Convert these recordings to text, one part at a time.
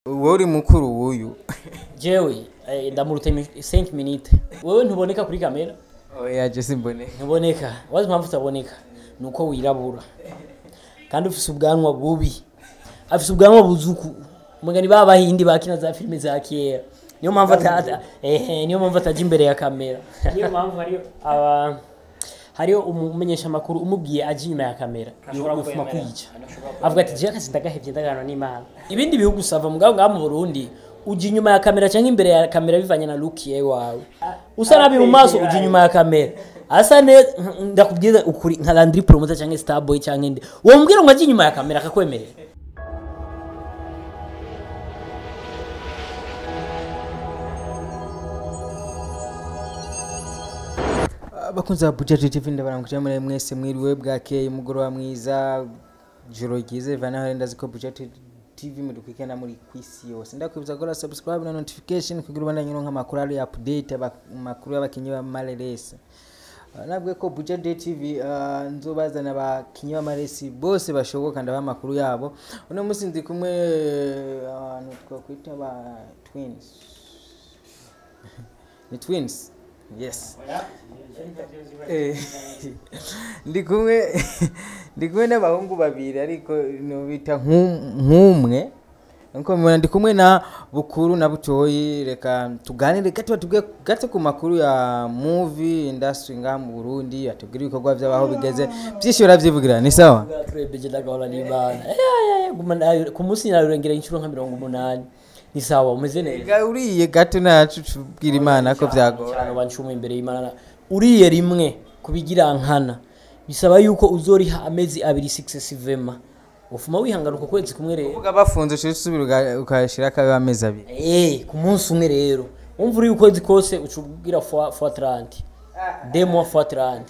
Wowe uri mukuru w'uyu? Jewe ndamuruta 5 minutes. Wewe ntuboneka kuri kamera. Oya, je simboneka. Ntuboneka. Wazi impamvu utaboneka? Nuko wirabura kandi ufise ubwanwa bubi. Afise ubwanwa buzuku umugani b'abahindi bakina za filime za kera. Niyo mpamvu niyo mpamvu ataja imbere ya kamera. Niyo mpamvu hariyo aba hariyo umumenyesha makuru umubwiye aje inyuma ya kamera yofuma kwica, avuga ati jewe akazi ndagahevye, ndaganwa n'Imana. Ibindi bihugu ça va, mugabo ngaha mu Burundi uja inyuma ya kamera canke imbere ya kamera bivanye na look yewe wawe. Usa nabi mu maso, uja inyuma ya kamera. Asa neza, ndakubwira ukuri, nka Landry Promoter canke Starboy canke nde, wombwira ngo aje inyuma ya kamera akakwemerera? Abakunzi ba Buja TV, ndabaramukije muri mwese. Mwiriwe, bwakeye, umugoroba mwiza, joro ryiza, ivana aho. Ndazi ko Buja TV mudukurikirana muri kwisi yose. Ndakwibutsa gukora subscribe na notification kugira ubandanye uronka amakuru ari update, amakuru y'abakinyi ba Mareresi. Nabwiye ko Buja TV nzobazana abakinyi b'amaresi bose bashoboka, ndabaha amakuru yabo. Uno munsi ndi kumwe abantu twakwita ba twins. Ni twins, yes. Ndi kumwe n'abahungu babiri, ariko nobita nk'umwe. Nkuko mubibona, ndi kumwe na Bukuru na Butoyi. Reka tuganire gato, batubwiye gato ku makuru ya movie industry ngaha mu Burundi, atubwire ibikorwa by'abaho bigeze. Byinshi baravyivugira. Ni sawa? Twebwe ndagahora n'Imana. Guma ku munsi narurengera inshuro nka 80. Ni sawa, umeze neza? Ga uriye gato nacu tubwira Imana ko vyagora. Cyane, bancuma imbere y'Imana. Uriye rimwe kubigira nkana bisaba yuko uzoriha amezi 2 successivement. Ufuma wihangana uko kwezi kumwe rero. Uvuga bafunze, ushira usubira ukashira kabe amezi 2. Ku munsi umwe rero umva uri ukwezi kose, uca ubwira fois 30, 2 mois fois 30.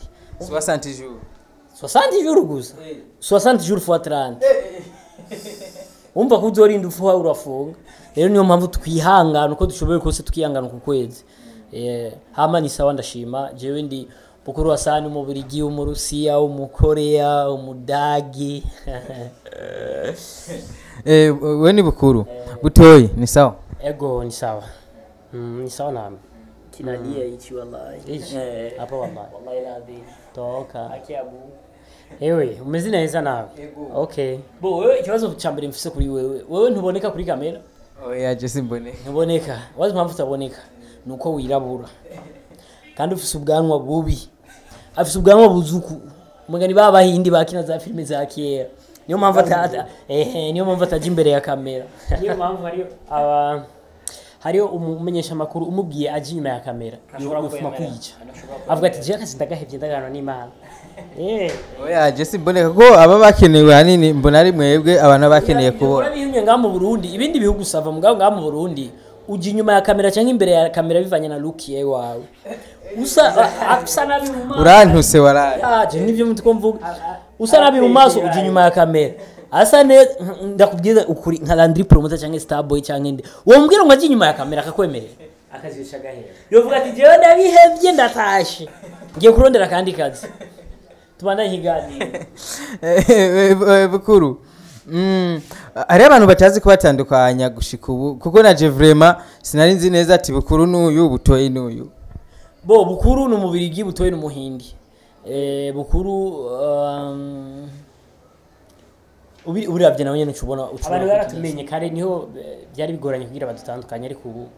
60 jours. 60 jours gusa, 60 jours fois 30. Umva ko uzorinda ufuha urafunga. Rero niyo mpamvu twihangana uko dushoboye kose, tukihangana ku kwezi. Hama ni sawa, ndashima. Jewe ndi Bukuru Hasani, umubirigi, umurusiya, umukorea, umudagi. We ni Bukuru. Butoyi ni sawa? Ego, ni sawa. Ni sawa nami. Kinalia hichi wallahi. Ichi? Eh. Hapa wallahi. Wallahi ladhi. Toka. Haki ya Mungu. Ewe, umeze neza nawe? Okay. Bo wewe, ikibazo ca mbere mfise kuri wewe, wewe ntuboneka kuri kamera. Oya, je simboneka. Ntuboneka. Wazi impamvu utaboneka? Nuko wirabura kandi ufise ubwanwa bubi. Afise ubwanwa buzuku umugani b'abahindi bakina za filime za kera. Niyo mpamvu niyo mpamvu ataja imbere ya kamera. Niyo mpamvu hariyo aba hariyo umumenyesha makuru umubwiye aje inyuma ya kamera yofuma kwica, avuga ati jewe akazi ndagahevye, ndaganwa n'Imana. Oya, je simboneka ko aba bakenewe hanini mbona ari mwebwe abantu baba bakeneye kubona. Urabihumye ngaha mu Burundi. Ibindi bihugu ça va, mugabo ngaha mu Burundi uja inyuma ya kamera canke imbere ya kamera bivanye na look yewe wawe. Usa nabi mu maso. Urantuse waraye. Yaje nivyo mutiko mvuga. Usa nabi mu maso, uja inyuma ya kamera. Asa neza, ndakubwira ukuri, nka Landry Promoter canke Starboy canke nde, wombwira ngo aje inyuma ya kamera akakwemerera? Akazi gahera. Yovuga ati jewe ndabihevye, ndatashe, ngiye kurondera akandi kazi. Tubandanye ikiganiro. Bukuru, hariho abantu batazi kubatandukanya gushika ubu, kuko naje vraiment sinari nzi neza ati Bukuru n'uyu, Butoyi n'uyu. Bo Bukuru ni umubirigi, Butoyi ni umuhindi. Bukuru ubiravye nawe nyene ucubona Abantu baratumenye kare, niho byari bigoranye kugira badutandukanye, ariko ubu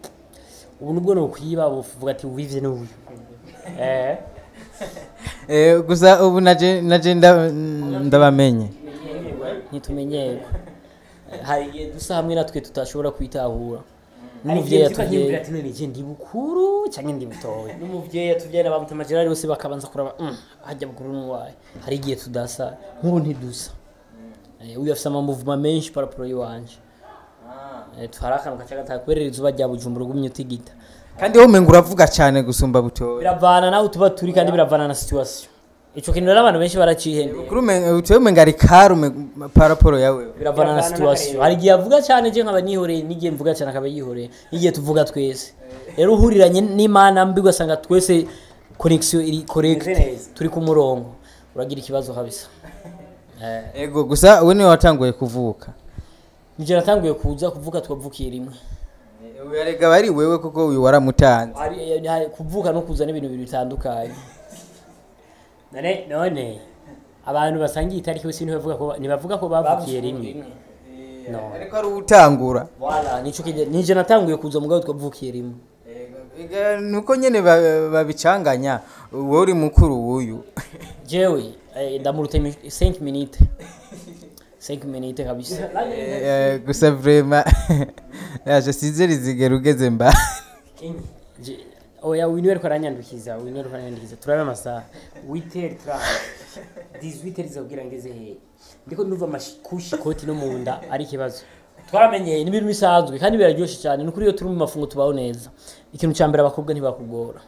nubwo no kwiba buvuga ati wivye n'uyu. Gusa ubu naje ndabamenye. Ntitumenyerwa. Hari igihe dusa hamwe natwe tutashobora kwitahura. Hari N'umuvyeyi igihe mbyuka nkiyumvira atuvyeyi ati none je ndi Bukuru canke ndi Butoyi? N'umuvyeyi atuvyaye n'abamutama Gerard bose bakabanza kuraba hajya Bukuru n'uwaye. Hari igihe tudasa, nk'ubu ntidusa. Uyu afise ama mouvement menshi par rapport y'iwanje. Hari akantu gaca gataha kubera izuba rya Bujumbura ugumye utigita. Kandi wowe umenga uravuga cyane gusumba Butoyi. Biravana naho tuba turi, kandi biravana na situation. Ico kintu rero abantu benshi baracihendera. Bukuru umenga, Butoyi umenga ari calme par rapport yawe. Biravana na Biravana situation. n'akarere. Hari igihe avuga cyane je nkaba nihoreye, n'igihe mvuga cyane akaba yihoreye, n'igihe tuvuga twese. Rero uhuriranye n'Imana mbi ugasanga twese connection iri correct, Imeze neza. turi ku murongo, uragira ikibazo kabisa. Ego, gusa we niwe watanguye kuvuka. Nije natanguye kuza kuvuka twavukiye rimwe. Erega bari wewe kuko uyu waramutanze. Ari kuvuka no kuza n'ibintu bibiri bitandukanye. None abantu basangiye itariki bose ntibavuga ko bavukiye rimwe. No. Ariko ari utangura. Voilà, nico kije nije natanguye kuza mugabo twavukiye rimwe. Nuko nyene babicanganya wowe uri mukuru wuyu. Jewe ndamurute 5 minutes. 5 minutes kabisa. Gusa vraiment yaje sizeri zigera ugeze mba. Oya winwer ko aranyandukiza, winwer ko aranyandukiza. Turabe amasaha 8h30. 18h zakugira ngeze he. Ndiko ndumva amashikushi koti no munda ari kibazo. Twaramenyeye n'ibintu bisanzwe kandi biraryoshe cyane. Nukuri iyo turi mu mafungo tubaho neza. Ikintu ca mbere abakobwa ntibakugora.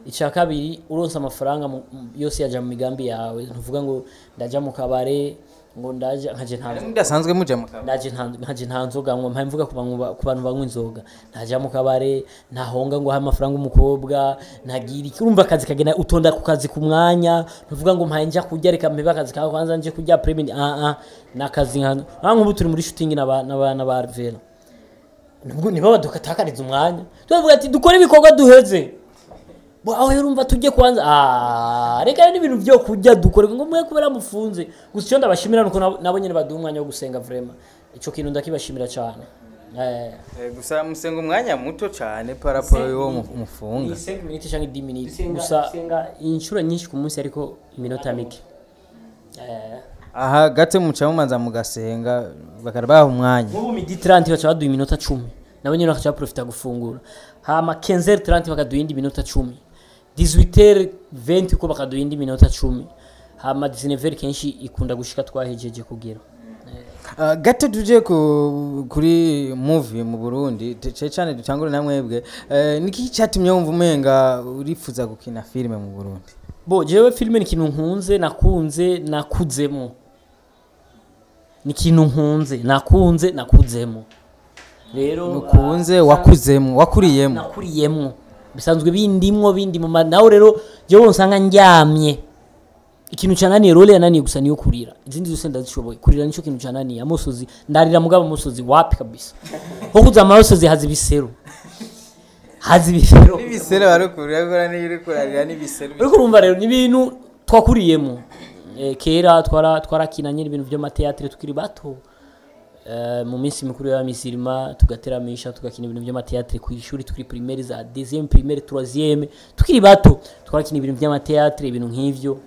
Ica kabiri uronse amafaranga yose yaja mu migambi yawe. Ntuvuga ngo ndaja mu kabare ngo ndaja nkaje nta ndasanzwe muja mu kabare. Ndaje nkaje nta nzoga ngo mpaye mvuga ku bantu banywa inzoga. Ntaja mu kabare, ntahonga ngo ha amafaranga umukobwa, ntagira iki. Urumva akazi kagena utonda ku kazi ku mwanya, ntuvuga ngo mpaye nja kurya reka mpebe akazi kawe kwanza nje kurya premium. Nakazi nka nkubu turi muri shooting na ba Rivera. Nubwo niba badukatakariza umwanya, tuvuga ati dukore ibikorwa duheze. Bo aho urumva tujye kwanza reka n'ibintu byo kurya dukore ngo mwe kubera mufunze. Gusa cyo ndabashimira nuko nabo nyene baduha umwanya wo gusenga vraiment. Ico kintu ndakibashimira cyane. Gusa musenga umwanya muto cyane par rapport yo mufunga. Ni 5 minutes cyangwa 10 minutes. Gusa senga inshuro nyinshi ku munsi ariko iminota mike. Aha gato muca mumanza mugasenga bakarabaha umwanya. Ubu midi 30 baca baduha iminota 10. Nabo nyene bakaca profita gufungura. Hama 15h30 bakaduha indi minota 10. 18h20 ko bakaduha indi minota 10. Hama 19h kenshi ikunda gushika twahejeje kugira. Gato tuje kuri movie mu Burundi cyane dutangure namwebwe. Niki cyatumye wumva umenga urifuza gukina filme mu Burundi? Bo jewe filme ni ikintu nkunze, nakunze, nakuzemo. Ni ikintu nkunze, nakunze, nakuzemo. Rero nukunze wakuzemo, wakuriyemo. Nakuriyemo. Bisanzwe bindimwo bindi mu nawe rero jewe nsanga ndyamye. Ikintu cananiye role yananiye gusa niyo kurira. Izindi zose ndazishoboye. Kurira nico kintu cananiye. Amosozi ndarira mugabo amosozi wapi kabisa. Ho kuza amasozi hazi ibisero. Hazi ibisero. Ibisero barukurira gora ni kurarira n'ibisero. Uriko urumva rero ni ibintu twakuriyemo. Kera twarakinanye ibintu byo mateatre tukiri bato. Mu minsi mikuru ya misirima tugateramisha tugakina ibintu by'amateatre ku ishuri tukiri primaire za 2e primaire 3e tukiri bato twarakina ibintu by'amateatre ibintu nk'ivyo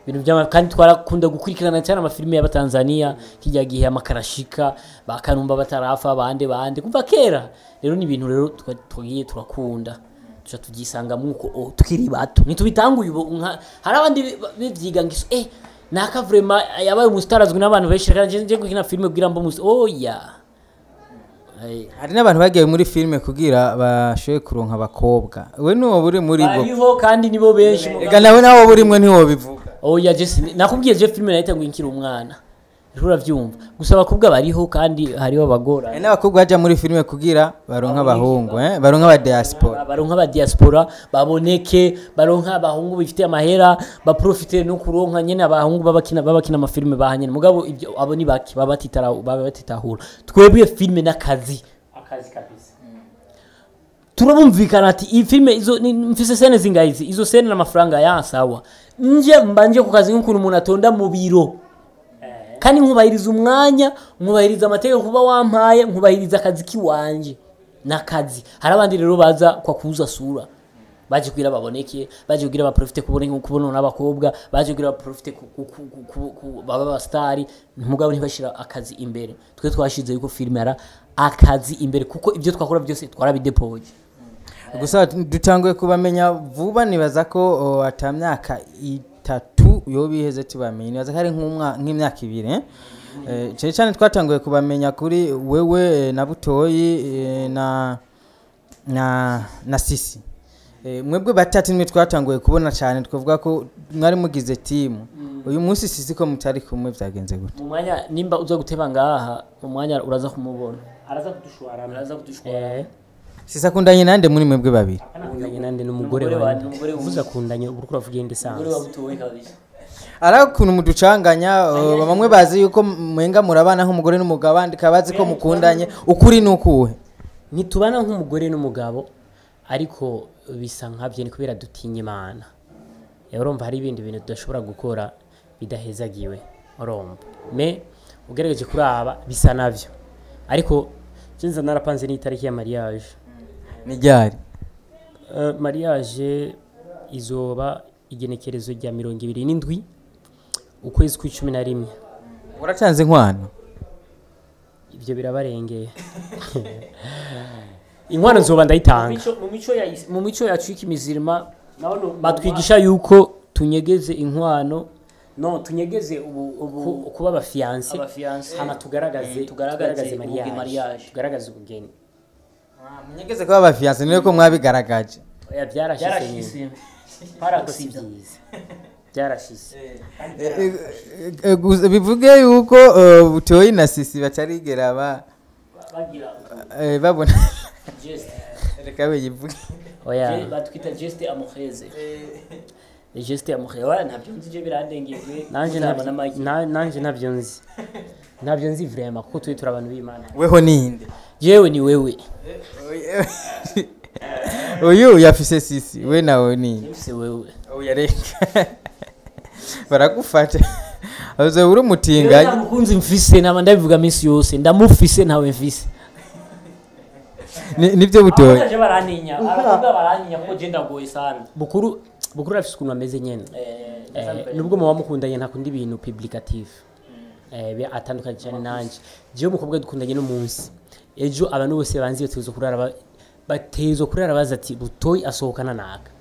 ibintu by'ama kandi twarakunda gukurikirana cyane amafilime y'abatanzania kijya gihe amakarashika bakanumba batarafa bande kuva kera. Rero ni ibintu rero twagiye turakunda tuca tugisanga muko tukiri bato nitubitanguye ubu hari abandi bivyiga ngiso naka vraiment yabaye umustarazwe n'abantu benshi kandi nje gukina filme kugira mbo oya. Hari n'abantu bagiye muri filme kugira bashoye kuronka abakobwa. We nuwo buri muri bo. Bariho kandi nibo benshi. Ega nawe buri mwe ntiwo bivuga. Oya je nakubwiye je filme nahita ngo inkira umwana. Rero uravyumva. Gusa abakobwa bariho kandi hariho abagora. N'abakobwa baja muri filme kugira baronka abahungu, baronka aba diaspora. Baronka aba diaspora baboneke, baronka abahungu bifite amahera, baprofite no kuronka nyene abahungu babakina amafilme bahanye. Mugabo ibyo abo ni baki baba batitahura. Twebwe filme n'akazi. Akazi kabisa. Turabumvikana ati iyi filme izo mfise scene zingayizi, izo scene n'amafaranga yansawa. Nje mbanje ku kazi nk'ukuntu umuntu atonda mu biro. Kandi nkubahiriza umwanya, nkubahiriza amategeko kuba wampaye, nkubahiriza akazi kiwanje nakazi. Hari abandi rero baza kwa kuuza sura. Baje kugira baboneke, baje kugira baprofite kubona kubona n'abakobwa, baje kugira baprofite baba ba star, mugabo ntibashira akazi imbere. Twe twashize yuko filme ara akazi imbere kuko ibyo twakora byose twarabidepoje. Gusa dutanguye kubamenya vuba nibaza ko atamyaka 3 yo biheze tubamenye. Nibaza ko ari nk'imyaka 2. Cyane cyane twatanguye kubamenya kuri wewe na Butoyi na Sisi. Mwebwe batatu nimwe twatanguye kubona cyane twavuga ko mwari mugize team. Uyu munsi Sisi ko mutari kumwe byagenze gute? Mu mwanya nimba uza guteba ngaha mu mwanya uraza kumubona. Araza kudushwara, araza kudushwara. Sisi akundanye nande muri mwebwe babiri? Akundanye nande n'umugore wanjye. Uvuze akundanye ubu uravuga indi sanse. Umugore wa Butoyi kabisa. Ari ukuntu muducanganya, bamwe bazi yuko mwenga murabana nk'umugore n'umugabo, abandi bazi ko mukundanye. Ukuri ni ukuhe? Ntitubana nk'umugore n'umugabo, ariko bisa nkabyo, ni kubera dutinya Imana. Urumva, hari ibindi bintu tudashobora gukora bidahezagiwe, urumva. Mais ugerageje kuraba bisa navyo, ariko nza narapanze n'itariki ya mariage. Ni ryari? Mariage izoba igenekerezo rya 27 ukwezi kw'11. Uracanze inkwano? Ibyo birabarengeye, inkwano nzoba ndayitanga. Mu mico yacu y'ikimizirima Batwigisha yuko tunyegeze inkwano. No, tunyegeze ubu kuba aba fiancés. Aba fiancés. Hama tugaragaze tugaragaze mariage. Mariage. Tugaragaze ubugeni. Munyegeze kuba aba fiancés, niyo ko mwabigaragaje? Oya, byarashise nyine. Byarashise par Ariko si accident. byiza, byarashise. Bivuge yuko Butoyi na Sisi batarigera ba Bagira babona geste. Reka biyivuge. Oya. Batwita geste amoureuse, geste amoureuse. Oya, ntabyo nzi, je birandengeye. Nanje Nzaba n'amagi. nanje ntabyo nzi vraiment, kuko turi abantu b'Imana. Weho ninde? Jewe ni wewe. Uyu yafise Sisi, we nawe ninde? Mfise wewe. Oya, reka baragufata, uzoba uri umutinganyi. Nta mukunzi mfise, naba ndabivuga minsi yose, ndamufise, ntawe mfise. Nibyo Butoyi? Abaje barantinya, abakobwa barantinya kuko je ndagoye sana. Bukuru afise ukuntu ameze nyene. Nubwo muba mukundanye, ntakunda ibintu publicatif. Atandukanye cyane nanje. Jewe umukobwa dukundanye no munsi, ejo abantu bose banzi batezwa kurara baza ati: "Butoyi asohokana naka."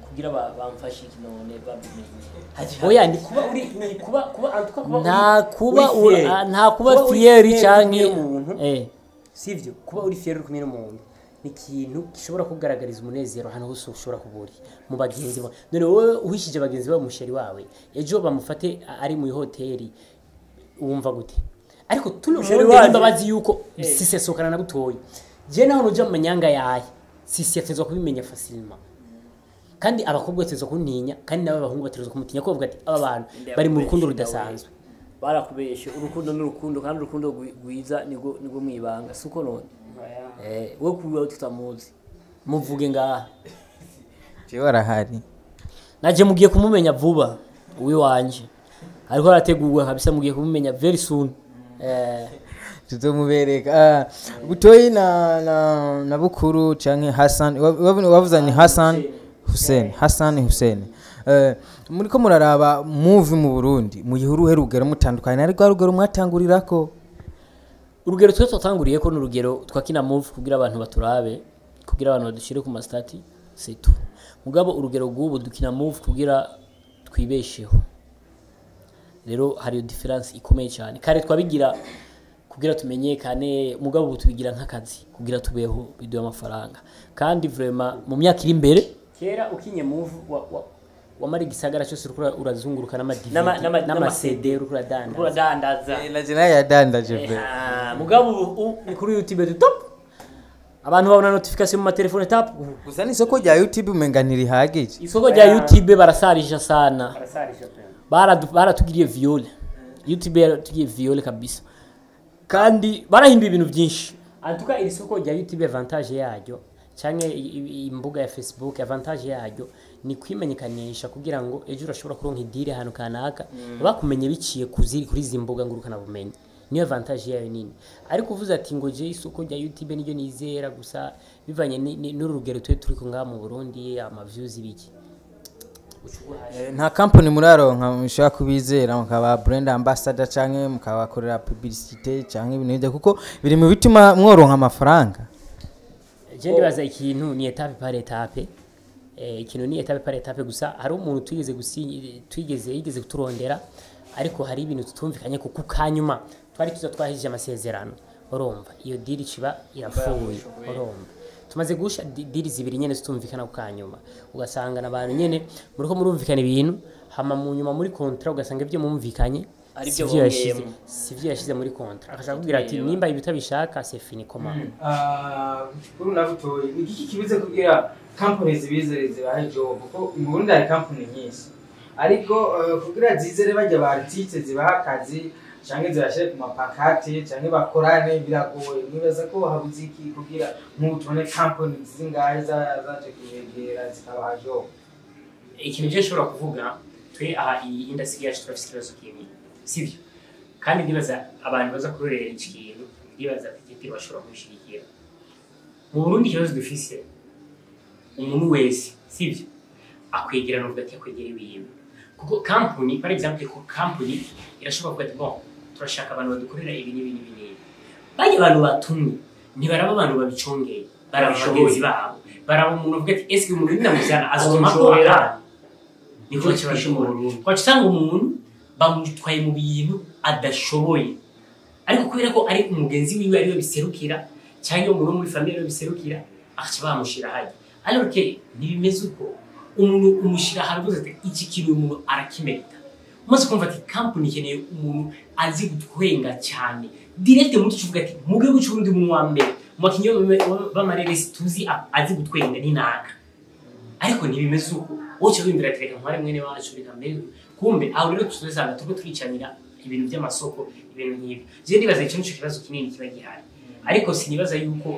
Kugira bamfashe iki none babimenye? Oya, ni kuba uri, ni kuba en tout cas kuba Nta kuba uri fier. nta kuba Kuba uri fier fier canke uri kumwe n'umuntu. Sivyo, kuba uri fier uri kumwe n'umuntu ni ikintu gishobora kugaragariza umunezero ahantu hose ushobora kuba uri mu bagenzi bawe. None wowe uhishije bagenzi bawe umu chéri wawe, ejo bamufate ari mu hoteli, wumva gute? Ariko tuno Mu chéri monde wanje. nimba bazi yuko Sisi asohokana na Butoyi, je naho nuja mu manyanga yaye, Sisi atezwa kubimenya facilement. Kandi abakobwa batezwa kuntinya, kandi nabo abahungu batezwa kumutinya, ko bavuga ati: "Aba bantu bari mu rukundo rudasanzwe." Barakubeshe, urukundo n'urukundo, kandi urukundo rwiza nibwo mwibanga, siko none we kuba tutamuzi, muvuge ngaha. Jewe arahari. Naje mugiye kumumenya vuba, uwiwanje ariko arategurwa kabisa, mugiye kumumenya very soon. Tuzomubereka. Butoyi na Bukuru canke Hassan, wavuze ni Hassan Hussein, Hassan Hussein. Muriko muraraba movie mu Burundi muyihe uruhe rugero mutandukanye ariko rugero mwatangurirako? Urugero twe twatanguriye ko ni urugero twakina movie kugira abantu baturabe, kugira abantu badushire ku ma statuts, c'est tout. Mugabo urugero rw'ubu dukina movie kugira twibesheho. Rero hari différence ikomeye cyane. Kare twabigira kugira tumenyekane, mugabo ubu tubigira nk'akazi kugira tubeho, biduhe amafaranga. Kandi vraiment mu myaka iri imbere Kera ukinye movie wamara igisagara cyose uriko urazunguruka n'ama DVD n'ama n'ama CD, uriko uradandaza. Uradandaza. Na je nayo yadandaje pe. Ah, mugabo ubu ni kuri YouTube tu top, abantu babona notification mu matelefone tap. Gusa n'isoko rya YouTube umenga ntirihagije. Isoko rya YouTube barasarisha sana. Barasarisha pe. Baratugiriye viol, YouTube yaratugiriye viol kabisa, kandi barahimba ibintu byinshi. En tout cas iri soko rya YouTube, avantage yaryo, canke imbuga ya Facebook, avantage yaryo ni kwimenyekanisha, kugira ngo ejo urashobora kuronka i deal ahantu kanaka bakumenye biciye kuri izi mbuga ngurukana bumenyi. Niyo avantage yayo nini. Ariko uvuze ati ngo je isoko rya YouTube niryo nizera gusa, bivanye n'uru rugero twe turiko ngaha mu Burundi, ama views ibiki. Nta company muraronka mushobora kubizera mukaba brand ambassador canke mukabakorera publicité canke ibintu nk'ivyo, kuko biri mu bituma mworonka amafaranga? Je ndibaza ikintu ni étape par étape. Ikintu ni étape par étape. Gusa hari umuntu twigeze gusinya, twigeze yigeze kuturondera, ariko hari ibintu tutumvikanye, kuko kanyuma twari tuza twahije amasezerano, urumva iyo deal ciba irapfuye. Urumva tumaze gusha deal zibiri nyene tutumvikana ku kanyuma, ugasanga n'abantu nyene muriko murumvikana ibintu, hama mu nyuma muri contrat ugasanga ibyo mumvikanye Ari byo sivyo yashize bongeyemo. Sivyo yashize muri contrat, akashaka kubwira ati: "Nimba ibi utabishaka, c'est fini comment." Kuri na Butoyi, ni iki kibuze kugira company zibizere zibahe job? Kuko mu Burundi hari company nyinshi. Ariko kugira zizere bajya ba artiste zibaha akazi canke zibashire ku mapancarte canke bakorane, biragoye. Mwibaza ko habuze iki kugira nk'ubu tubone company zingahe zaje kubegera zikabaha job? Ikintu je nshobora kuvuga, twe aha iyi industry yacu turafise ikibazo kimwe, sivyo? Kandi ndibaza abantu baza kurorera iki kintu, ndibaza peut-être bashobora kubishigikira. Mu Burundi ikibazo dufise, umuntu wese, sivyo, akwegera novuga ati akwegera ibintu, kuko company, par exemple, ko company irashobora kuvuga ati: "Bon, turashaka abantu badukorera ibi n'ibi n'ibi n'ibi." Bajya abantu batumye ntibaraba abantu babicongeye, baraba Babishoboye. bagenzi babo, baraba umuntu uvuga ati: "Eske umuntu ninamuzana azotuma ko Azonshorera. akantu?" Niko Nico kibazo twishe mu Burundi. Twaca usanga umuntu bamutwaye mu bintu adashoboye, ariko kubera ko ari umugenzi wiwe ariwe biserukira, cyangwa umuntu wo muri famille ariwe biserukira, agaca bamushira hajya. Alors que ntibimeze uko. Umuntu umushira ahantu uvuze ati: "Iki kintu uyu muntu arakimerita." Umaze kumva ati company ikeneye umuntu azi gutwenga cyane, direct mu tuvuga ati mu gihugu cy'Uburundi mu wa mbere mu bakinyi b'amareresi tuzi azi gutwenga ni naka. Ariko ntibimeze uko. Wowe uca wiyumvira ati: "Reka ntware mwene wacu, reka mbere." Kumbe aho rero tuzasanga turiko turicanira ibintu by'amasoko, ibintu nk'ibi. Je ndibaza ico nico kibazo kinini kiba gihari, ariko sinibaza yuko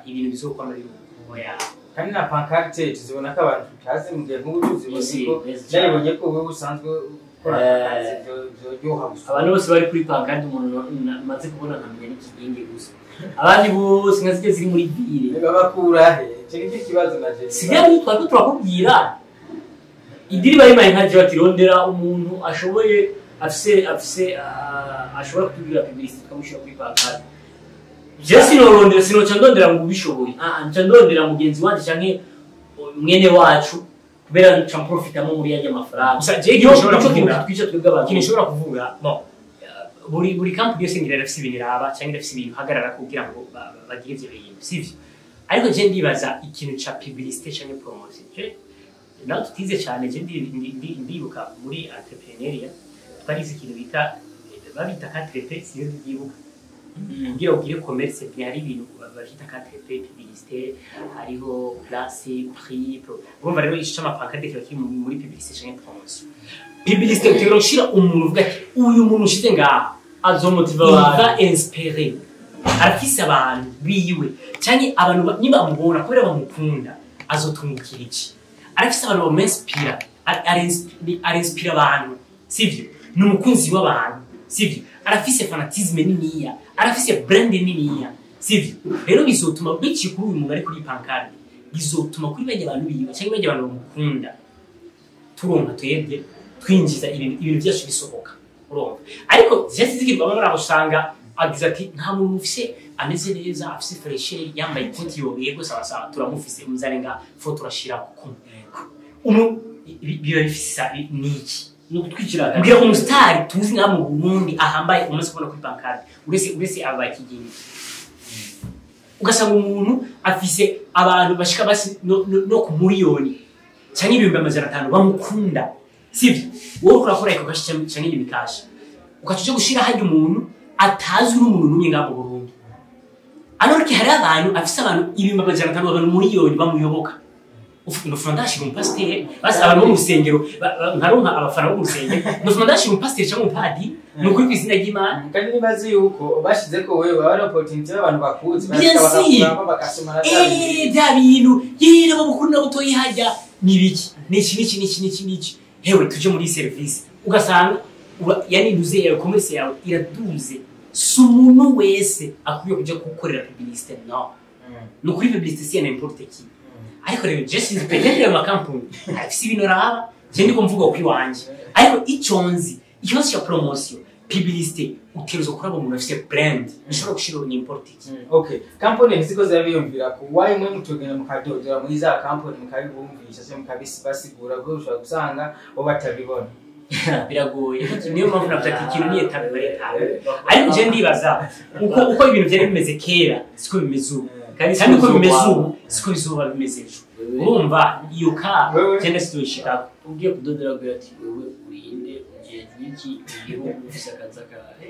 ibintu bizokwama biri uko, oya. Kandi na pancarte tuzibona ko abantu tutazi, mu gihe nk'ubu tuzibona Isi, ko neza cyane. ndabibonye ko wowe usanzwe ukora akazi, vyoryoha gusa. Abantu bose bari kuri pancarte, umuntu maze kubona nkamenya n'ikigingi gusa, abandi bose nka zijya ziri muri ville. Babakura he? Icyo nicyo kibazo na je. Si bya bintu twari turakubwira, idiri bayimaye nka jewe ati: "Rondera umuntu ashoboye, afise ashobora kutubwira publicité, tukamushyira kuri pancarte." Je sinorondera, sinoca ndondera ngo ubishoboye, nca ndondera mugenzi wanje canke mwene wacu, kubera nca mprofitamo muri yarya mafaranga. Gusa je ikintu nshobora Nico kintu kuvuga, kitwica twebwe abantu. Ikintu nshobora kuvuga, bon, buri company yose ngira irafise ibintu iraba cyangwa irafise ibintu ihagarara kugira ngo bagire ivyo bintu, sivyo? Ariko je ndibaza ikintu ca publicité canke promotion, je naho tutize cyane, je ndibuka muri entrepreneuriat twarize ikintu bita, babita 4P, sinzi ubyibuka. Kugira ugire commerce bien, hari ibintu bavyita 4P: publicité, hariho place, prix. Urumva rero ico c'amapancarte kiba kiri muri publicité canke promotion. Publicité, utegerezwa gushira umuntu uvuga ati: "Uyu muntu ushize ngaha azomotiva il va abantu." inspirer, arafise abantu biwe canke abantu nibamubona kubera bamukunda azotungukira iki, arafise abantu bamuinspira, arinspira abantu, sivyo? Ni umukunzi w'abantu, sivyo? Arafise fanatisme niniya, arafise brand niniya, sivyo? Rero bizotuma biciye kuri uyu muntu ari kuri pancarte, bizotuma kuri bajya abantu biwe canke bajya abantu bamukunda, turonka twebwe twinjiza ibintu byacu bisohoka, urumva? Ariko je sinzi, bamwe bari aho usanga agize ati: "Nta muntu ufise ameze neza, afise fraîcheur, yambaye ikoti yogeye, sawa sawa, turamufise, umuzane nga fo turashira ku umu." Biba bifise niki? Ni ukutwicira. Mbwira umusitari tuzi nka mu Burundi ahambaye umaze kubona kuri pancarte, uretse aba bakigingi. Ugasanga umuntu afise abantu bashika basi no ku miliyoni cyangwa 500,000 bamukunda, sivyo? Wowe uriko urakora ikokashi canke ibikashi, ugaca uja gushira harya umuntu atazwi n'umuntu n'umwe ngaha mu Burundi, alors que hari abantu afise abantu 500,000, abantu miliyoni bamuyoboka. Nofuma ndashira umupasiteri basi, abantu bo mu rusengero, nkaronka abafana bo mu rusengero, nofuma ndashira umupasiteri cyangwa umupadiri, ni ukuri kw'izina ry'Imana. Kandi nibazi yuko bashize ko wewe baba ari opportunity y'abantu bakuzi. Bien sûr. Bakakuramo, bagasoma na bya bintu. Bya bintu yera bukuru na butoyi hajya ni biki, niki niki niki niki niki, hewe tuje muri service, ugasanga yani ntuze yawe, commerce yawe iraduze. Si umuntu wese akwiye kuja gukorera publicité, no. Ni ukuri, publicité si ya n'importe qui. Ariko rero je sinzi, peut-être ayo makampuni afise ibintu araba, je ndiko mvuga uko iwanje. Ariko ico nzi, ikibazo cya promotion, publicité, utegerezwa kuraba umuntu afise brand, ntushobora gushira n'importe qui. Okay, kampani ntiziko zirabiyumvira ko wayi mwe mutugenda mukadodora muri za kampani, mukabibumvisha se, mukabibasigura, kuko ushobora gusanga bo batabibona. Biragoye, niyo mpamvu navuze ati ikintu ni étape par étape. Ariko je ndibaza uko ibintu byari bimeze kera siko bimeze ubu, kandi uko bimeze ubu siko bizoba bimeze ejo. Urumva iyo ka Wewe- genda sizoshikako. Ugiye kudodera agira ati: "Wewe urinde, ujejwe iki mu gihugu, ufise akazi akahe?"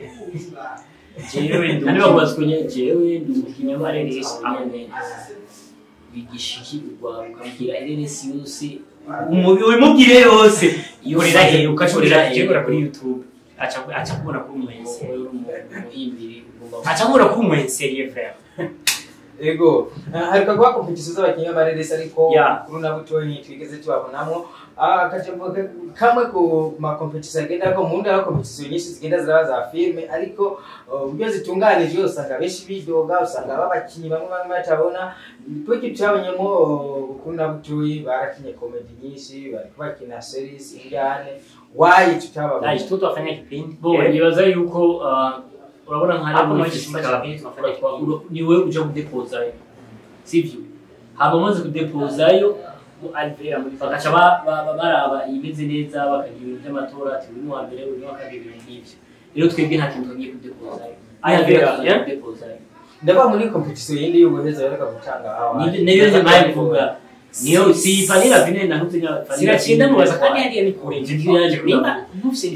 Jewe ndi Kandi bakubaza uko nyene: "Jewe ndi umukinyi w'amareresi." Aho. Nyene wigisha iki urwaruka? Mbwira ireresi yose. Umubwire yose yorera he ukashorera he kuri YouTube acha kubona kuri umwense acha kubona kuri umwense frère. Ego harika kwa competition z'abakinyi b'amareresi ariko kuri na butoyi twigeze tubabonamo akajambo kamwe ku ma competition agenda ko mu ndara competition nyinshi zigenda ziraba za filme ariko uburyo zitunganije usanga benshi bidoga usanga abakinyi bamwe bamwe batabona twiki twabonyemo kuri na butoyi barakinye comedy nyinshi bari kubakina series injyane wayi tutababona naje tutafanya kipindi bo nibaza yuko urabona nka hapo muri ni wewe uja kudepozayo sivyo haba umaze kudepozayo mu Alvera muri bakaca baraba imeze neza bakagira ibintu by'amatora ati uyu ni uwa mbere uyu ni uwa kabiri ibintu nk'ibyo rero twebwe nta kintu tugiye kudepozayo Alvera kudepozayo ndaba muri competition yindi y'ubuheza bareka gutanga awa niyo nje mpaye mvuga niyo si Vanilla Vine na ntuzenya siracinda mubaza kandi hariya ni kure nimba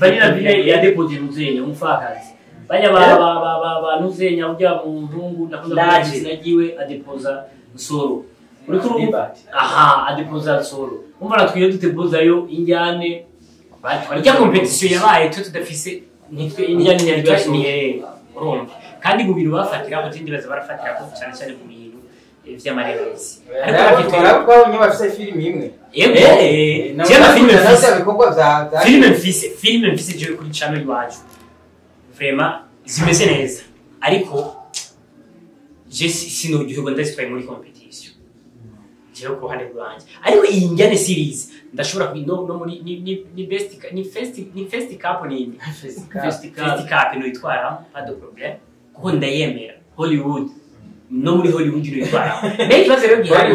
Vanilla Vine yadepoje ntuzenya umupfakazi banya ba ntuzenya ujya mu ntungu ndakunda kugira adepoza nsoro uriko aha adepoza nsoro umva natwiye dutepozayo injyane ijya competition yabaye twe tudafise nitwe injyane nyaryo urumva kandi mu bintu bafatira ko tindi baza barafatira ko cyane cyane mu bintu vy'amareresi ariko twabonye bafise filime imwe yego je na filime mfise ibikorwa vya filime mfise je kuri channel iwacu vraiment zimeze neza ariko je sinuryoherwa ndazitwaye muri competition jewe ku ruhande rwanjye ariko iyi njyane series ndashobora no muri ni best ni fest ni fest cup ni fest cup no itwara pas de problème kuko ndayemera Hollywood no muri Hollywood no itwara mais ikibazo rero gihari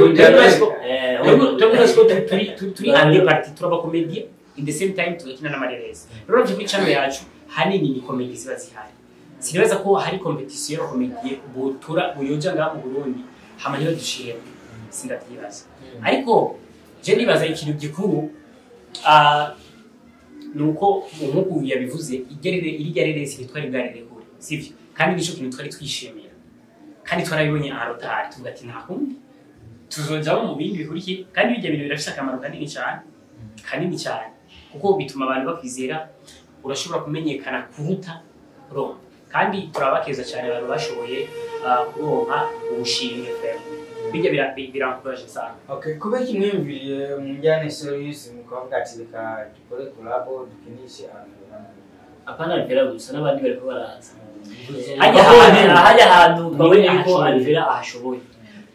turi andi party turaba comedy in the same time tugakina n'amareresi rero kuri channel yacu hanini ni comedy ziba zihari sinibaza ko hari competition ya comedy butura buyoja ngaha mu Burundi hama niyo dushira sindavyibaza ariko je nibaza ikintu gikuru nuko nkuko yabivuze irya reresi ntitwari bwarerekure sivyo kandi nico kintu twari twishimira kandi twarabibonye aharotari tuvuga ati nta kundi tuzojamo mu bindi bikurikiye kandi bijya bintu birafise akamaro kanini cyane kuko bituma abantu bakwizera urashobora kumenyekana kuruta urumva kandi turabakeza cyane abantu bashoboye kuronka ubushimwe bijya birankuraje sana. Okay, kubera kimwimviriye mu njyane series mukavuga ati reka dukore collabo dukinishe apana Alvera gusa n'abandi bariko baraza hajya ahantu twabonye yuko Alvera ahashoboye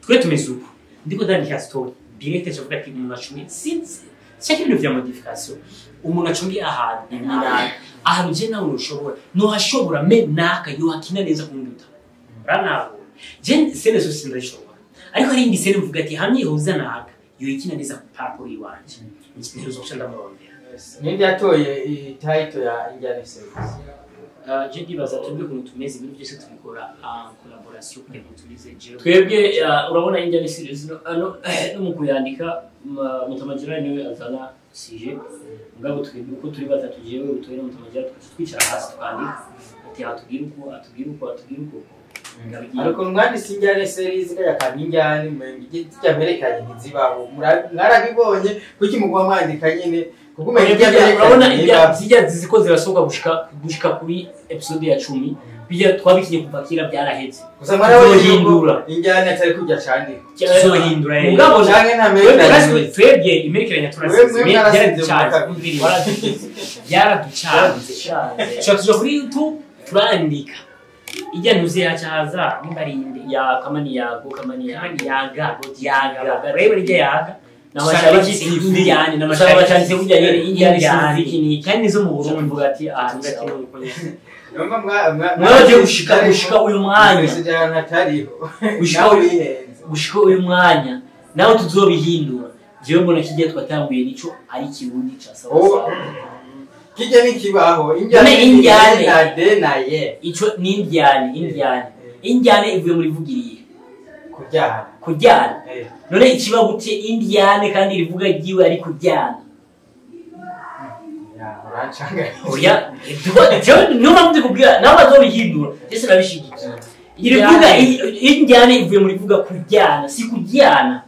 twe tumeze uko ndiko ndandika story direct avuga ati umuntu acunge sinzi cyangwa ibintu vya modification umuntu acunge ahantu ibintu ahantu je nawe ushobora no hashobora me naka yo hakina neza kunduta uranabo je sene so sindashobora ariko hari indi sene mvuga ati hamwe ihuza naka yo ikina neza paraporo iwanje ntiruzo ndamurondera. Ninde yatoye title ya Injyane series? Je ndibaza twebwe ukuntu tumeze ibintu byose tubikora en collaboration kugira ngo tubize jewe twebwe urabona Injyane series no mu kuyandika Mutamagera niwe azana sije mugabo twebwe uko turi batatu jewe utoye na Mutamagera twicara hasi tukandika ati atubwira uko atubwira uko atubwira uko ariko mwanditse Injyane series kaya kaninjyane mwengi kijyamerekanye ntizibaho mwarabibonye kuki mugwa mwandika nyine kuko urabona zijya ziziko zirasohoka gushika kuri episode ya 10 bijya twabikinye kuva kera byaraheze gusa mwarabihindura injyane atari kujya cyane tuzohindura mugabo cyane nta merekeranye twebwe imerekeranye turasize byaraducanze tuja kuri YouTube turandika ijya ntuze yacaza nimbarinde ya kamani yago kamani yaga yaga rero ijya yaga n'amashariki injyane n'amashariki kujya yere injyane sinzi ni kandi nizo mu Burundi mvuga ati mwaje gushika uyu mwanya gushika uyu mwanya nawe tuzobihindura jewe mbona kijya twatanguye nico ari kirundi ca sawa kijya nikibaho injyane injyane na de na ye ico ni injyane injyane injyane ivuye muri vugiriye kuryana none ikiba gute injyane kandi rivuga giwe ari kuryana oya niyo mpamvu ndikubwira nawe bazobihindura ese nabishigikiye irivuga injyane ivuye muri vuga kuryana si kuryana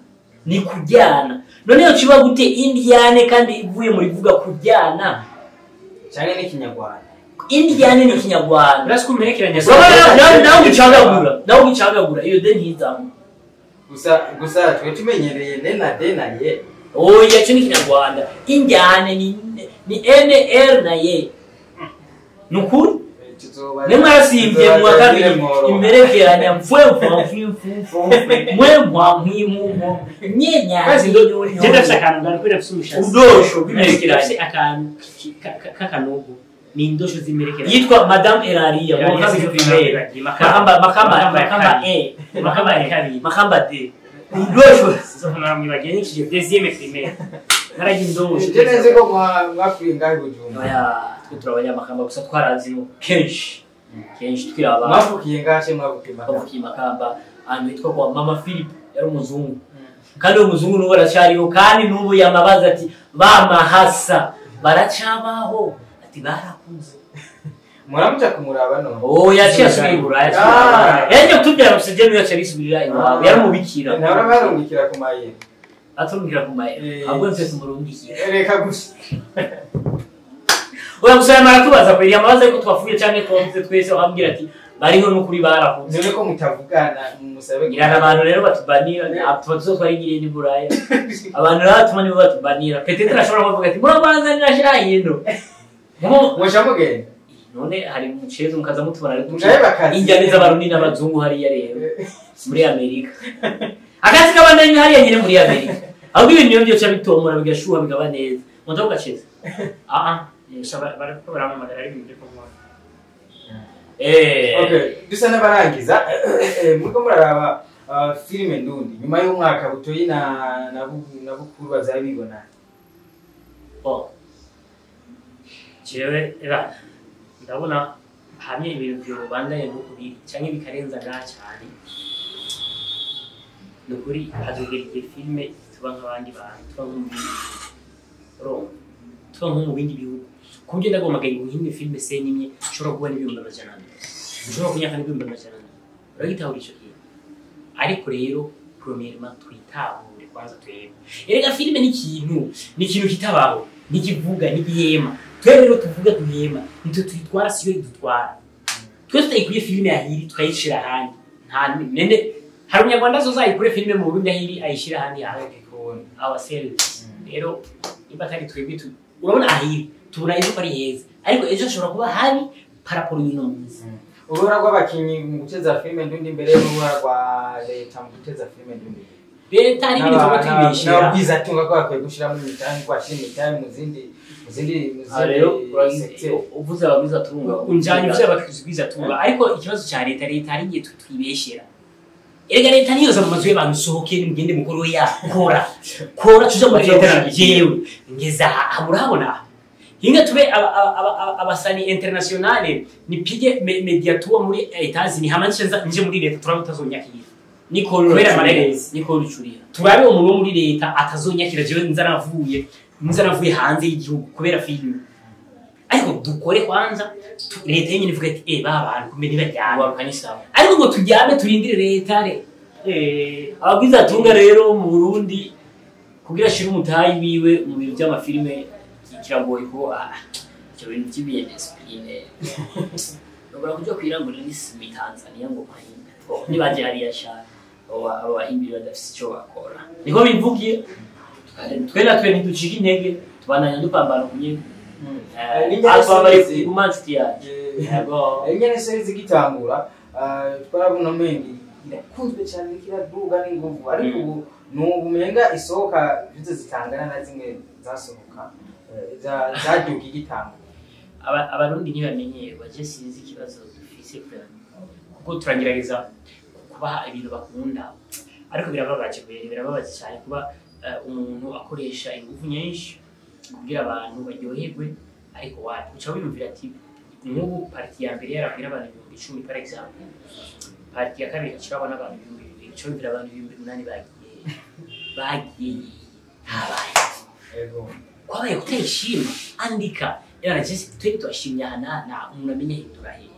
ni kuryana None yo kiba gute Indiane kandi ivuye muri vuga kuryana Canke n'ikinyarwanda. Indiane ni Kinyarwanda. Urasi kumperekeranya. Nawe ucagagura, nawe ucagagura iyo de ntizamo. Gusa twe tumenyereye ne na de na ye. Oya, cyo ni Kinyarwanda. Indiane ni N R na ye. Nukuri? Nemwe yasimbye mu wa kabiri imperekeranya mfwe mfwe mfwe mfwe mwe mwa mwimu nyenya. Kazi ndo jenda afise akantu ngana kubera afise umushatsi. Udosho bw'imperekeranya. Afise akantu k'akanogo. Ni indosho z'imperekeranya. Yitwa Madame Eraria mu wa kabiri primaire. Makamba Makamba Makamba E Makamba ya kabiri. Makamba D. Udosho Nzohora nikije deuxième primaire. Naragiye indosho. Je neze ko mwakuriye ngaho i Bujumbura. Oya, twe turi abanyamakamba gusa twarazi kenshi. Kenshi tukiri abana. Mwavukiye ngaho ce mwavukiye Makamba? Bavukiye Makamba ahantu hitwa kwa Mama Philip, yari umuzungu. Kandi uwo muzungu n'ubu aracyariho, kandi n'ubu yamabaza ati bamahasa baracabaho, ati barakuze. Muramuca kumuraba none? Oya, yaciye asubira i Buraya. Yaje kutubyara gusa, je niwe yaciye arisubirira iwabo, yari umubikira. Nahora barungikira ku mayeri. Aturungikira ku mayeri. Ahubwo nse tumurungikira. Reka gusa. Oya, gusa yamara tubaza kweri, yamabaza yuko twafuye canke twavuze twese, bakambwira ati bariho n'ukuri barakuze. None ko mutavugana musabe Ngira abantu rero batubanira, tuba tuzotwarigiriye ni Buraya. Abantu rero batuma nibo batubanira. Peut-être ashobora kuvuga ati murabanzanira shayino. Mwoca mugenda. None hari umucezo mukaza mutubona ariko Mujaye bakazi. Injyane z'abarundi n'abazungu hariya rero muri Amerika. Akazi k'abandanya hariya nyine muri Amerika. Ahubwo ibintu niyo byoca bitomora bigashuha bigaba neza. Muto ugaceza. Bariko baramamagara ari ibintu byo kunywa. Okay, dusa n'abarangiza muriko muraraba filime ndundi nyuma y'umwaka Butoyi na Bukuru bazabibona. Bon. Jewe era ndabona hamwe ibintu byobandanye nko kubiri canke bikarenza ngaha cyane. Nukuri hazogera igihe filime tuba nk'abandi bantu, tuba nko mu bindi bihugu. Tuba nko mu bindi bihugu. Ku buryo ndagomagaye ngo nkine filime senimye nshobora kubona 400,000. Nshobora kunyaka 400,000. Uragitahura ico kintu. Ariko rero premièrement twitahure kwanza twebwe. Erega filime ni ikintu kitabaho, nikivuga, nigihema. Twe rero tuvuga duhema, nitwe tuyitwara siyo idutwara. Twe tutayikuye filime ahiri tukayishira ahandi. Nta nene hari umunyarwanda azozayikure filime mu Burundi ahiri ayishira ahandi hantu. Ourselves. Rero niba atari twebwe urabona ahiri tubona ejo ko ari heza, ariko ejo ashobora kuba habi paraporo y'uno munsi. Uruhara rw'abakinyi mu guteza filime ndundi imbere n'uruhara rwa leta mu guteza filime ndundi. Leta hari ibintu tuba twibeshera. N'ababwiza tunga ko bakwiye gushiramo imitahe, ko bashira imitahe mu zindi Rero uvuze ababwiza tunga unjanye ivyo ababwiza tunga, ariko ikibazo ca leta, leta hari igihe twibeshera. Erega leta niyo za mu mazu y'abantu, sohoke mugende mukoro ya kora kora tuja muri leta jewe ngeza aha murabona hinga tube abasani internationale nipige mediatua muri Etats-Unis hama nje muri leta turabe utazonyakira. Niko kubera amarerezi niko rucuriya turabe umuntu wo muri leta atazonyakira jewe nzanavuye hanze y'igihugu kubera filime. Ariko dukore kwanza leta yenyine ivuga ati ba bantu kumbe ntibajyane warukanisa. Ariko ngo tujyane turindire leta re ababwiza tunga rero mu Burundi kugira shira umutayi wiwe mu bintu by'amafilime kiragoye ko icyo bintu by'ibiyedisipline ubura kujya kwirangurira n'isimi Tanzania ngo mahinda nibaje hariya cyane abahimbiri badafise icyo bakora niko bivugiye. Twe natwe ntiducika intege tubandanya dupambana kunye Inyana seri zigitangura twarabona mengi irakunzwe cyane kiraduga n'inguvu, ariko ubu nubu menga isohoka bize zitangana na zimwe zasohoka zaduka igitangura. Abarundi ntibamenyerwa, je sinzi ikibazo dufise kuko turagerageza kubaha ibintu bakunda, ariko birababaje kweri, birababaje cyane kuba umuntu akoresha ingufu nyinshi kugira abantu baryoherwe, ariko wapi uca wiyumvira ati nk'ubu parti ya mbere yarabwira abantu 10,000 par exemple, parti ya kabiri ikacirabona abantu 2,000, uca wiyumvira abantu 8,000 bagiye habaye kwabaye kutayishima. Andika era jesi twe twashimye aha na umuntu amenye hindura he.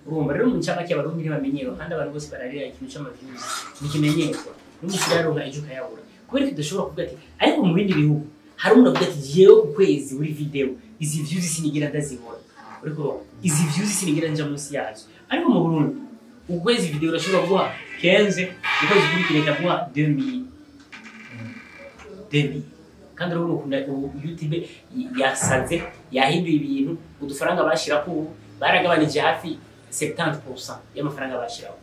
Urumva rero mu ncamake abarundi ntibamenyerwa, kandi abantu bose bararira ikintu c'amaviews ntikimenyerwa n'umusiraronka ejo ukayabura. Kubera ko tudashobora kuvuga ati, ariko mu bindi bihugu hari umuntu avuga ati: "Jewe ku kwezi muri video izi views sinigera ndazibona." Uriko urumva, izi views sinigera nja munsi yazo. Ariko mu Burundi ukwezi video urashobora kuguha 15, ukwezi kurikira ikaguha 2000, 2000. Kandi urabona ukuntu ubu YouTube yasaze, yahinduye ibintu. Udufaranga bashyiraho ubu baragabanije hafi 70% y'amafaranga bashyiraho.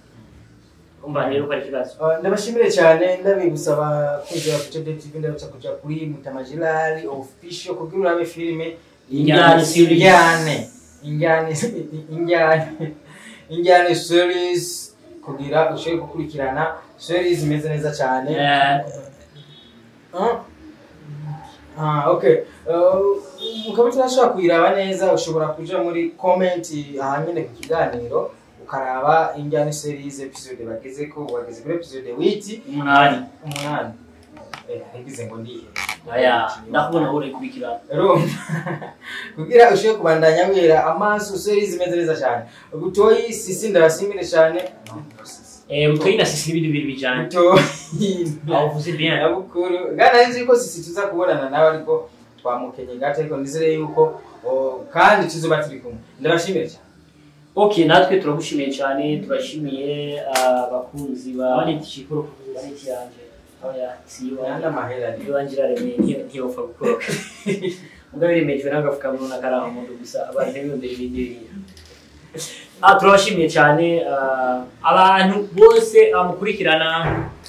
Umva rero ko ari ikibazo. Ndabashimire cyane, ndabibutsa abakunzi ba Buja TV, ndabibutsa kuja kuri Mutama Gerard Official kugira urabe filime. Injyane series. Injyane series, kugira ushobore gukurikirana series imeze neza cyane. Ah, okay. Ukaba utarashobora kuyiraba neza, ushobora kuja muri comment aha nyene ku kiganiro, ukaraba Injyane series episode bagezeko. Bageze kuri episode 8. 8. 8. Ngize ngo ndihe. Aya, ndakubona wowe urayikurikirana. Urumva, kugira ushobore kubandanya wera amaso, series imeze neza cyane. Butoyi, Sisi, ndabashimire cyane. Mutoyi na Sisi n'ibindi bintu bijanye. Butoyi. Aho uvuze bien. Nabukuru gana nzi yuko Sisi tuza kubonana nawe, ariko twamukenye gato, ariko nizere yuko kandi tuzoba turi kumwe. Ndabashimire cyane. Okay, natwe turagushimiye cyane, turashimiye abakunzi ba Vanity shikuru. Vanity yanje, oya, si iwanjye. Nana mahera ni Iwanjye iraremeye, ntiyopfa gukoroka. Mugabo iremejwe n'agapfukamunwa n'akarangamuntu gusa, abantu ntibiyumvire ibindi bintu. Turabashimiye cyane Abantu bose bamukurikirana.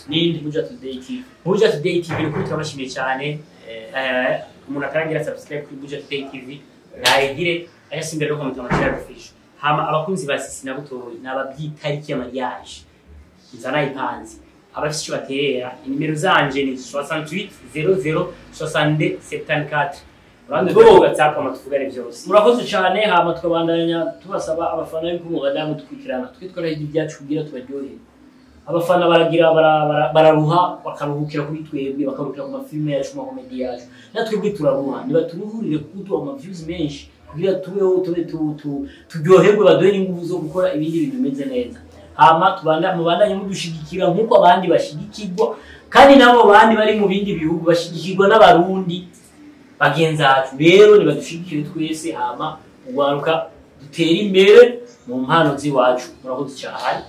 Nindi Buja Today TV. Buja Today TV, ni ukuri turabashimiye cyane. Umuntu ataragira subscribe kuri Buja Today TV nayigire, ayasimbira no komenta amacera official. Hama abakunzi ba Sisi na Butoyi n'ababyitariki ya mariage nza nayipanze, abafite icyo baterera, inimero zanje ni 68 00 62 74. Urabona Bo. ko WhatsApp ama tuvugane byose. Murakoze cyane. Hama tukabandanya tubasaba abafana yuko mubandanya mudukurikirana. Twe twarahiga ibyacu kugira tubaryohere. Abafana baragira bararuha, bakaruhukira kuri twebwe, bakaruhukira ku mafilime yacu, ku makomedi yacu. Natwebwe turaruha, nibaturuhurire kuko ama views menshi kugira tubeho, tube turyoherwe, baduhe n'ingufu zo gukora ibindi bintu bimeze neza. Hama tubanda mubandanye mudushigikira nk'uko abandi bashigikirwa, kandi nabo bandi bari mu bindi bihugu bashigikirwa n'Abarundi bagenzi bacu. Rero nibadushigikire twese, hama urwaruka dutere imbere mu mpano z'iwacu. Murakoze cyane.